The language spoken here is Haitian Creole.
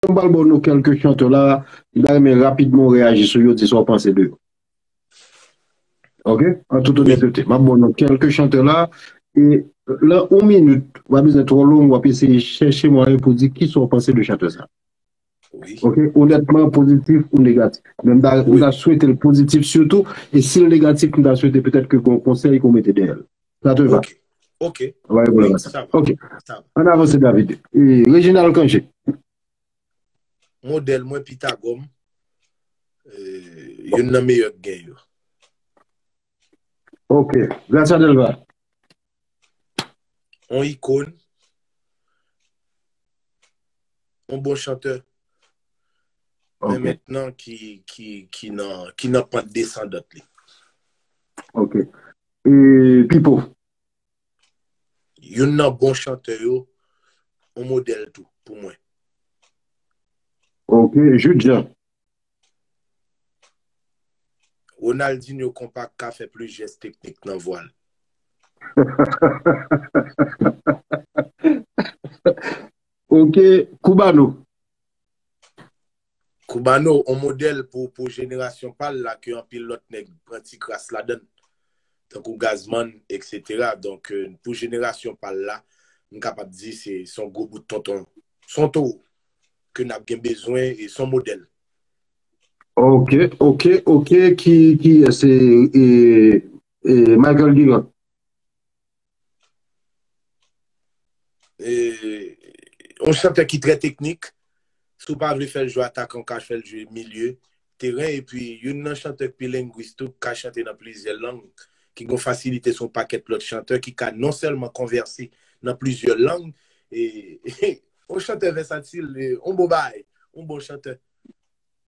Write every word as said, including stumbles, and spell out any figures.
m pral ba nou kèlke chantè la, m ta renmen rapidman w reyaji sou yo, di sa w panse de yo. Ok? An tout onètete, m ap ba nou kèlke chantè la, e lan yon minit, w pa bezwen twò long, w ap eseye chèche mwayen pou di kisa w panse de chantè sa. Wi. Ok? Onètman, pozitif ou negatif. Men m ta, m ta swete l pozitif sitou, e si l negatif, m ta swete petèt ke gen yon konsèy ke w mete dèyè l. Sa te va? Ok. Ok. Ou pa gen pwoblèm Wi, ak sa. Sa va. Ok. Sa va. Ann avanse, David. E, Reginald Cangé. Modèl mwen, Pythagore. E, youn nan meyè k gen yo. Ok. Gracia Delva. Yon ikòn. Yon bon chantè. Men Ok. Mentnan ki, ki, ki nan, ki nan pant desandant li. Ok. E, Pipo. Youn nan bon chantè yo, yon modèl tou, pou mwen. Ok. Jude Jean. Ronaldinho Konpa ka fè plis jès teknik nan vwa l. Ok. Cubano. Cubano, yon modèl pou, pou jenerasyon pa l la ke anpil lòt nèg pran ti kras ladan l. Tankou Gazman, et cetera. Donk, e, pou jenerasyon pa l la, m kapab di se, se yon gwo bout tonton. Se yon towo ke n ap gen bezwen e se yon modèl. Ok, ok, ok. Ki, ki, se, e, e, Michael Guerrand. E, yon chantè ki trè teknik. Si w pa vle fè l jwe atakan, w ka fè l jwe milye teren. Epi, youn nan chantè k pi lengwis tou, k ka chante nan plizyè lang, ki gen fasilite sou yon pakèt lòt chantè, ki ka non sèlman konvèse nan plizyè lang, e, yon chantè vèsatil, e, yon bon bagay, yon bon chantè.